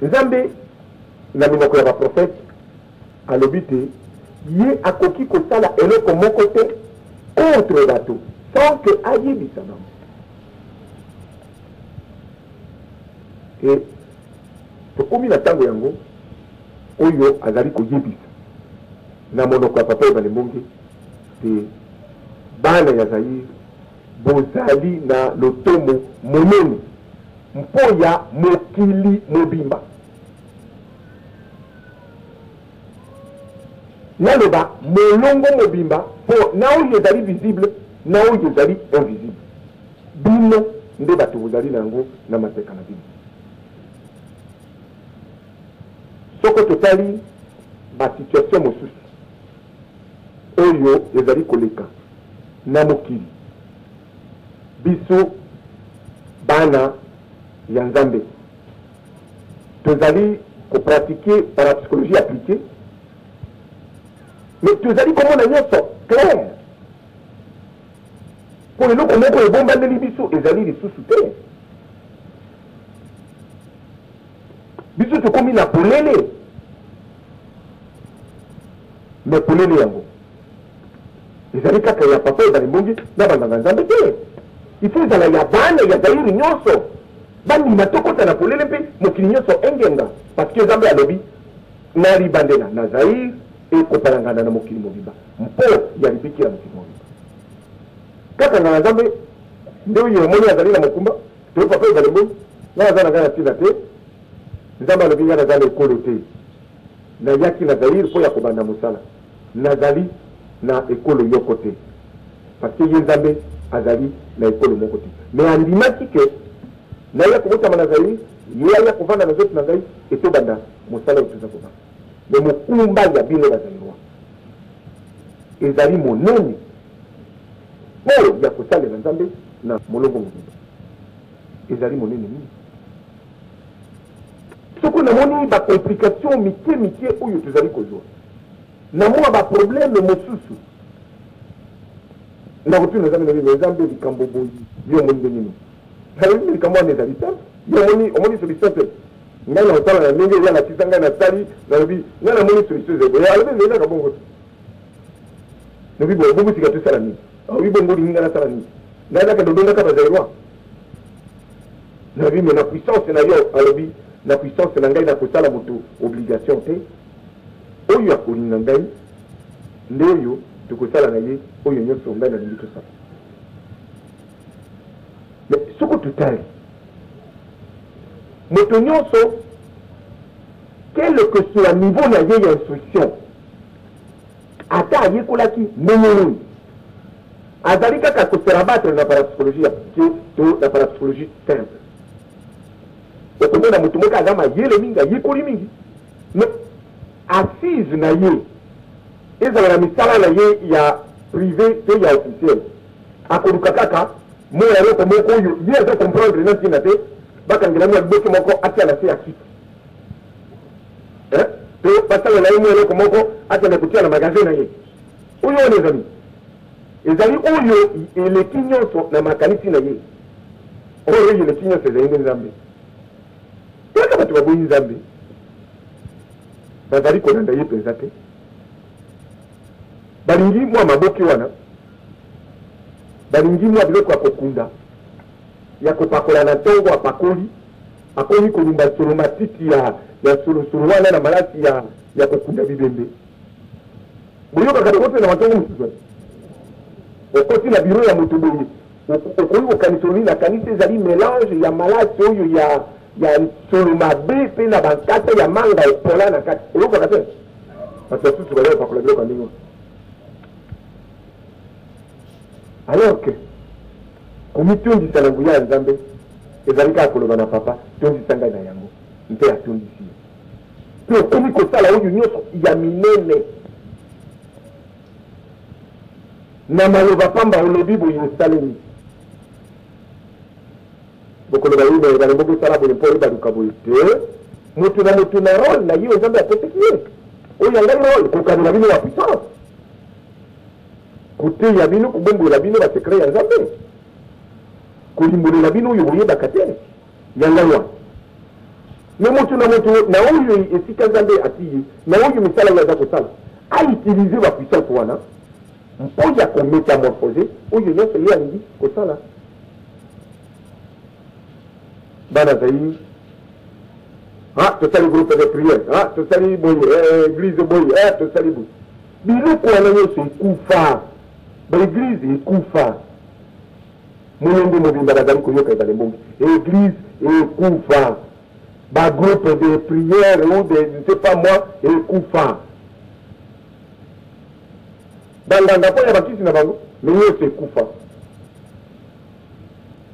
Nzambe, na minoko ya baprofete, alobi te ye akoki kosala eloko moko te contre bato sans que ayebisa bango. E tokomi na ntango yango oyo azali koyebisa na monoko ya Papa Ebale Mbonge te bana ya Zaïre bozali na lotomo monene mpo ya mokili mobimba. Naloba molongo mobimba mpo na oyo ezali visible na oyo ezali invisible. Bino nde bato bozali na yango na mapeka na bino. Soko totali ba situation mosusu oyo ezali koleka na mokili, biso bana ya Nzambe tozali ko pratiquer parapsychologie appliquee, mais tozali komona nyonso clair, mpo eloko moko ebombameli biso ezali lisusu te. Biso tokomi na polele, mais polele yango ezali kaka ya Papa Ebale Mbongi na banganga Nzambe te. Il faut ezala ya bana ya Zaïre nyonso, bandima tokota na polele mpe mokili nyonso engenga, parce que Nzambe alobi na libandela na Zaïre ekopalangana na mokili mobimba mpo ya libiki ya mokili mobimba. Kaka nganga Nzambe nde oyo omoni azali na mokumba to Papa Ebale Mbongi, ngai naza na ngai na ntina te. Nzambe alobi ngai naza na ekolo te, nayaki na Zaïre mpo ya kobanda mosala, nazali na ekolo yoko te, parce que ye Nzambe azali na ekolo moko te, mais andimaki que naya kobotama na Zaïre, ye aya kovanda na nzoto na ngai et tobanda mosala oyo toza kobanda. Mais mokumba ya bino ba Zaïrois ezali monene mpo ya kosalela Nzambe na molongo mobimba, ezali monene mingi. Soko namoni ba complications mike mike oyo tozali kozwa na mua ba problèmes mosusu, nakotuna Nzambe, nalobi, mais Nzambe, likambo boye yo omoni ndenge nini? Nalobi, mais likambo wana ezali simple, yo omoni, omoni solution te? Ngai nakosala na ndenge ye alakisa ngai, nasali, nalobi, ngai namoni solution ezali boye. Alobi, ezali kaka bongo te. Nalobi, boye, bongo sika tosala nini? Alobi, bongo olingi ngai nasala nini? Ngai nakende obengaka ba Zaïrois? Nalobi, mais na puissance na yo? Alobi, na puissance na ngai nakosala moto obligation te. Oyo akolinga ngai nde oyo tokosala na ye oyo nyonso ngai nalingi tosala. Mais soko totali moto nyonso, quel que soit niveau na ye ya instruction, ata ayekolaki ndenge nini, azali kaka ko se rabattre na parapsychologie appliquee to na parapsychologie simple. Okomona moto moko aza mayele mingi, ayekoli mingi, mais assise na ye ezala na misala na ye ya prive to ya officiel, akoluka kaka mua eloko moko oyo ye azo comprendre na ntina te, bakangela mua liboke moko atia na se ya kiti, hein, to basalela ye mua eloko moko akende kotia na magasin na ye. Oyo wana ezali ezali oyo eleki nyonso na makanisi na ye. Oyo eleki nyonso ezali nde Nzambe. Kaka bato baboyi Nzambe, bazali kolanda ye mpenza te. Balingi mwa maboke wana, balingi mwa biloko ya kokunda, ya kopakola na ntongo, apakoli, akomi kolumba nsolo matiti ya, ya nsolosolo wana na malasi ya, ya kokunda bibembe. Boyokaka yango mpe na matongo mosusu? Okoti na biro ya moto boye, okoki kokanisa olobi, nakanisi ezali melange ya malasi oyo ya, ya nsolo mabe mpe na bankasa ya manga epola na kati. Oyokaka te? Bato basusu bazali kopakola biloko ya ndenge wana. Alors que komitondisa na nguya ya Nzambe ezali kaka koloba na Papa, tondisa ngai na yango, mpe atondisi yo. Mpe okomi kosala oyo nyonso ya minene na maloba pamba, olobi boye esalemi. Bokoloba ye na ebale moko esala boye mpo ebaluka boye te. Moto na moto na role na ye oyo Nzambe apesaki ye. Oyo ya ngai role, kokabola bino ba puissance, koteya bino, kobombolela bino ba secret ya Nzambe, kolimbolela bino oyo boyebaka te. Ya ngai wana. Mais moto na moto na oyo esika Nzambe atii ye, na oyo misala ye aza kosala, a utiliser ba puissance wana mpo ya ko metamorphoser oyo nyonso ye alingi kosala. Bana Zaïre, ah tosali groupe de prière, ah tosali boye, eh, eglise boye, eh tosali boye. Biloko wana nyonso ekufa, ba eglise ekufa. Molongo mobimba bazali koyoka ebale mbongi. Eglise ekufa. Ba groupe de prière ou de je ne sais pas moi ekufa. Banganga mpo ya bakisi na bango mais nyonso ekufa.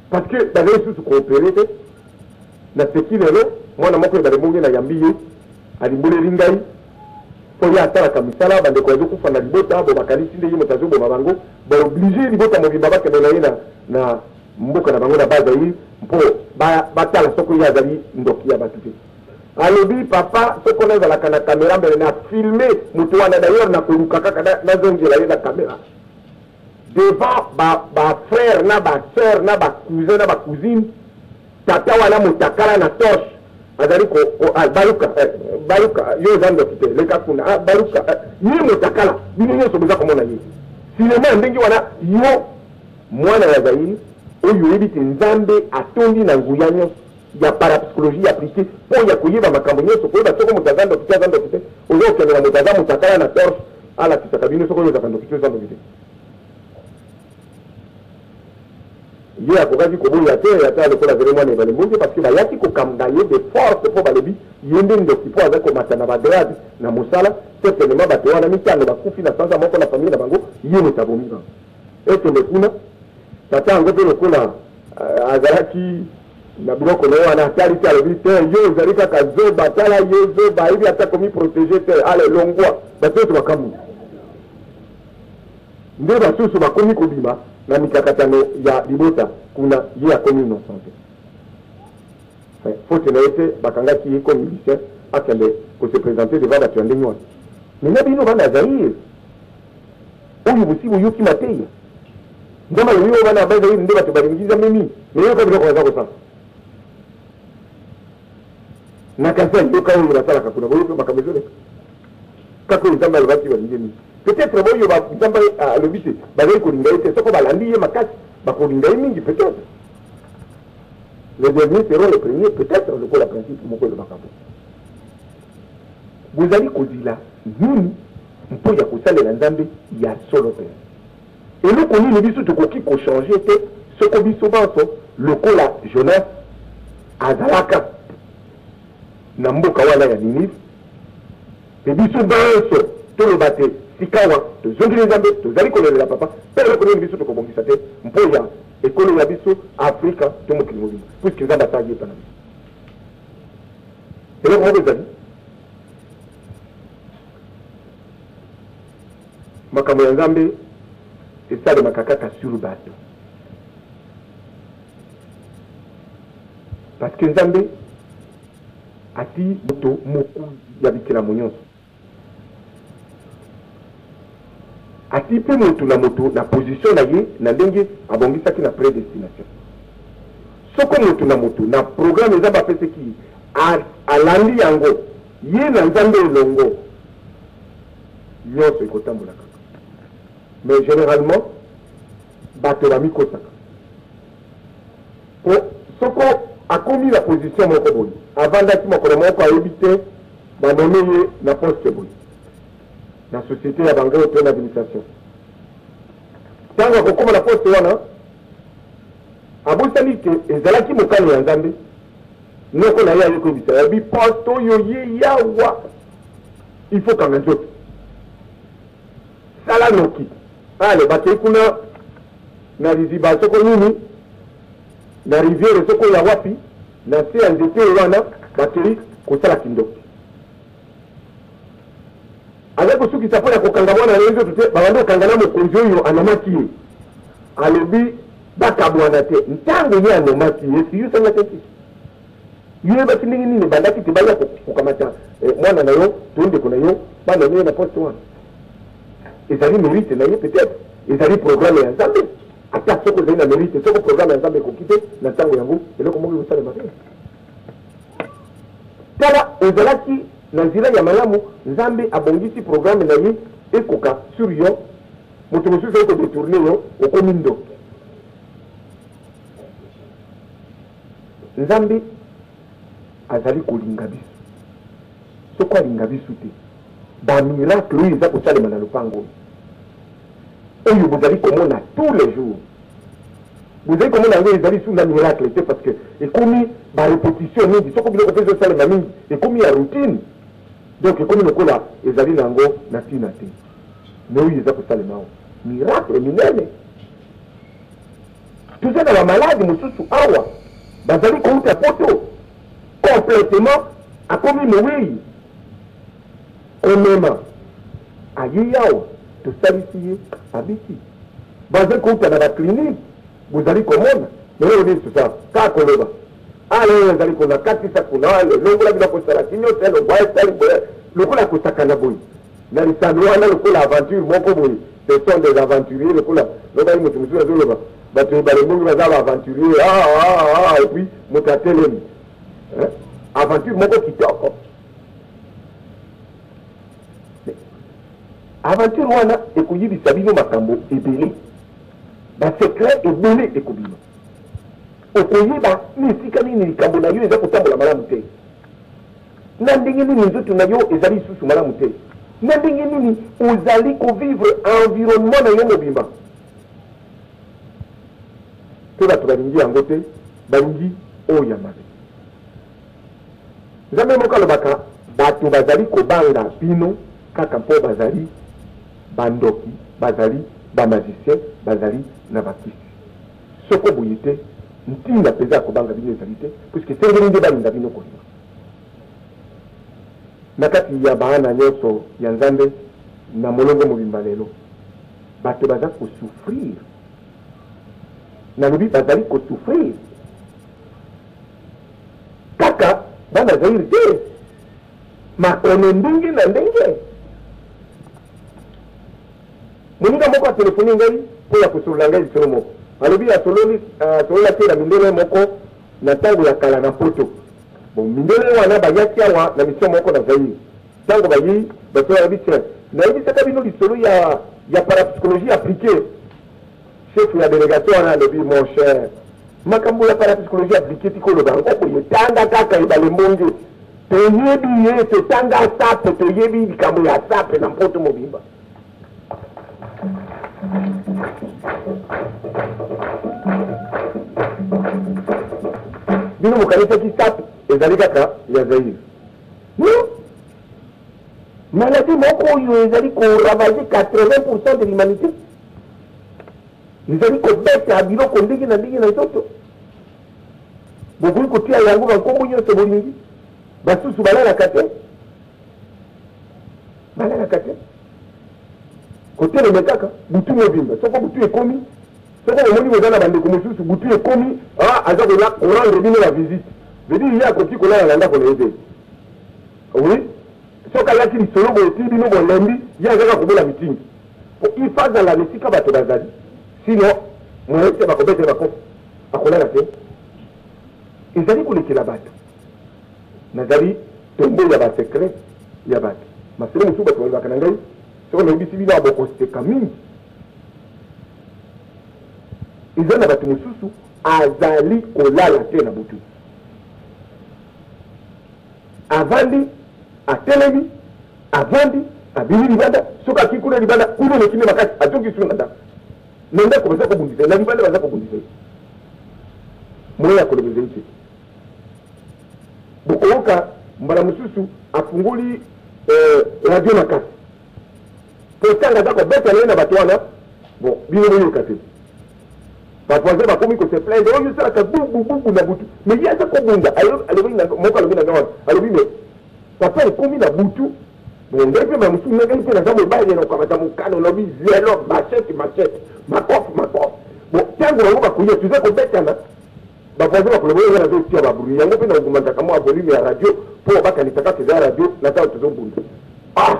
Parce que bazali lisusu coopérer te. Naseki lelo mwana moko ebale mbongi nayambi ye alimboleli ngai Po ye asalaka misala, bandeko bazo kufa na libota, bo bakanisi nde ye moto azo boma bango, ba obliger libota mobimba bakende na ye na na mboka na bango na Bas Zaïre mpo ba batala soko ye azali ndoki ya batu te. Alobi papa soko nazalaka na camera mbele na filmer moto wana, d'ailleurs nakoluka kaka na nazongela ye na camera devant ba ba frères na ba sœurs na ba cousins na ba cousines. Tata wana mutakala na torche azali ko, ko ah, baluka eh, baluka yo oza ndoki te leka kuna ah, baluka eh, ye mutakala bino nyonso boza komona ye sinema ya ndenge wana. Yo mwana ya Zaïre oyo oyebi te Nzambe atondi na nguya nyonso ya parapsychologie appliquée mpo ya koyeba makambo nyonso, koyeba soko moto aza ndoki te aza ndoki te, oza kokende na moto aza mutakala na torche alakisaka bino soko oyo ozalaka ndoki te oza ndoki te. Ye akokaki koboya te ata lokola azali mwana ebale mbonge parce que bayaki kokanga ye de force mpo balobi ye nde ndoki mpo azali komata na ba grade na mosala. Certainement bato wana mitano bakufi na sanza moko na famille na bango, ye moto abomi bango. Ekende kuna tata yango mpe lokola azalaki na biloko na ye wana atali te, alobi te yo ozali kaka zoba, tala ye zoba ayebi ata komi proteger te, ale longwa. Bato nyonso bakamwi. Nde basusu bakomi kobima na mikakatano ya libota kuna, ye akomi innocent te. Faute na ye te, bakangaki ye comme milicien akende ko se presenter devant batu ya ndenge wana. Mais na bino bana Zaïre oyo bosi boyoki mateya, Nzambe alobi oyo bana ba Zaïre nde batu balingi Nzambe mingi, mais yoka biloko baza kosala. Na Kasai, yoka oyo basalaka kuna, boyoki makambo ezoleka. Kaka oyo Nzambe alobaki balingi ye mingi. Peut-etre oyo ba Nzambe alobi te bazali kolinga ye te, soko balandi ye makasi bakolinga ye mingi peut-etre. Les derniers seront les premiers peut-etre, lokola principe moko elobaka bo. Bozali kozila nini mpo ya kosalela Nzambe ya solo mpenza? Eloko nini biso tokoki ko changer te soko biso banso lokola Jonas azalaka na mboka wana ya Ninive? Mpe biso banso toloba te, Sikawa tozongeli Nzambe, tozali kolelela Papa, mpe eloko nini biso tokobongisa te mpo ya ekolo ya biso, Afrika to mokili mobimba, puisque Nzambe asalaki epa na biso? Eloko moko ezali. Makambo ya Nzambe esalemaka kaka sur bato. Parce que Nzambe atii moto mokonzi ya bikelamo nyonso. Atii mpe moto na moto na position na ye na ndenge abongisaki na predestination. Soko moto na moto na programme Nzambe apeseki ye, alandi yango, ye na Nzambe elongo, nyonso ekotambola kaka. Mais generalement bato bamikosaka. Po soko akomi na position moko boye, avandaki mokolo moko ayebi te ba nommer ye na poste boye na societe ya bango to na administration. Tango akokoma na poste wana, abosani ke ezalaki mokano ya Nzambe. Noko na ye aye koyebisa ye, alobi poste oyo ye yawa, il faut kanga nzoto, sala noki. Ale bakei kuna na liziba soko nini, na riviere soko ya wapi, na se ya nzete wana bakei kosala kindoki. Azali kosukisa mpo na kokanga mwana na ye nzoto te, babandi kokanga na mokonzi oyo anomaki ye. Alobi bakabwana te. Ntango ye anomaki ye, si yo osengaki nkisi, yo oyebaki ndenge nini ebandaki te baya kokamata mwana na yo to ndeko na yo banome ye na poste wana. Ezali merite na ye peut-être, ezali programme ya Nzambe. Ata soki ozali na merite, soko programme ya Nzambe ekoki te na ntango yango, eloko moko ekosalema te. Ozalaki na nzela ya malamu, Nzambe abongisi programme na ye ekoka sur yo, moto mosusu aye ko detourner yo, okomi ndoki. Nzambe azali kolinga biso. Soko alinga biso te, ba miracle oyo eza kosalema na lopango oyo, oyo bozali komona tous les jours, bozali komona yango ezali lisusu na miracle te, parce que ekomi ba repetition mingi. Soko biloko mpe ezosalema mingi, ekomi ya routine, donc ekomi lokola ezali na yango na ntina te. Mais oyo eza kosalema awa, miracle minene. Toza na ba malade mosusu awa bazali kouta poto complètement, akomi mowei komema aye awa, tosalisi ye, abiki. Bazali kouta na ba clinique, bozali komona. Mais oyo nini tosala? Kaka koloba ale oyo ezali kuna, katisa kuna, elongola biloko, esalaki nyonso, elongwa, esali boye, lokola kosakana boye na lisano wana, lokola aventure moko boye. Ce sont des aventuriers. Lokola lobaki moto mosusu azoloba, bato Ebale Mbongi baza ba aventurier. Ah, ah, ah, et puis moto atelemi, aventure moko kitoko. Aventure wana ekoyebisa bino makambo ebele, ba secret ebele ekobima. Okoyeba ni esika nini likambo na yo eza kotambola malamu te, na ndenge nini nzoto na yo ezali lisusu malamu te, na ndenge nini ozali kovivre environnement na yo mobimba. Mpe bato balingi yango te, balingi oyo ya mabe. Nzambe moko alobaka, bato bazali kobanga bino kaka mpo bazali bandoki, bazali bamagicien, bazali na bakisi. Soko boye te, ntina mpenza ya kobanga bino ezali te, puiske esengeli nde balinga bino kolinga. Na kati ya baana nyonso ya Nzambe na molongo mobimba lelo, bato baza kosouffrir. Nalobi bazali kosouffrir kaka bana Zaire te, makono ndenge na ndenge. Moninga moko atelefoni ngai mpo ya kosolola ngai lisolo moko. Alobi asololi asololaki na mindele moko na ntango ya kala na Mpoto. Bon, mindele wana bayaki awa na mission moko na Zaire. Ntango bayei, bato alobi, tiens, nayebisaka bino lisolo ya parapsychologie appliquée. Chef ya delegation wana alobi, mon cher, makambo ya parapsychologie appliquée tika oloba yango boye, tanga kaka Ebale Mbonge. Toyebi ye, totanga sape, toyebi likambo ya sape na Mpoto mobimba. Bino bokanisaki sape ezali kaka ya Zaire. Non, maladie moko oyo ezali koravage 80% de l'humanité, ezali kobeta biloko ndenge na ndenge na nzoto. Bokoki kotia yango bankombo nyonso bolingi. Basusu balalaka te, balalaka te, koteleme kaka butu mobimba. Soko butu ekomi, soko bomoni boza na bandeko mosusu, butu ekomi, aza korendre bino ba visite, veut dire ye akoki kolala na ndako na ye te. Oui, soki ayaki lisolo boye ti bino bolembi, ye azaka kobola mitingi po ifa azala na esika bato bazali, sinon moye te bakobetela bakofi, akolala te. Ezali kolekela bato. Nazali tombo ya ba secret ya bato. Masolo mosusu bato balobaka na ngai, soki nayebisi bino bokoseka mingi. Eza na bato mosusu azali kolala te na butu, avandi, atelemi, avandi, abimi libanda. Soki aki kuna libanda, kuna eleki nde makasi, azoki su na ndako. Na ndako baza kobundisa ye, na libanda baza kobundisa ye. Moyen ya koloba ezali te. Bokoyoka mbala mosusu afungoli radio makasi po ntango aza kobeta na ye na bato wana, bon, bino boyoka te. Bavoisin bakomi kose plaindre, oyo osalaka bubububu na butu, mais ye aza kobunda. Alobi moko, alobi na nga wana, alobi, mais papa, ekomi na butu. Bon, ngai mpe bamosusu, ngai mpe naza mobali na kokamata mokano, nalobi zelo, machette machette, makofi makofi. Bon, ntango bango bakoya, toza kobetana, bavoisin bakoloba, oyo nga nazotia babruit yango mpe na augmentaka mwa volume ya radio mpo bakanisa kaka eza radio na ntango tozobunda. Ah!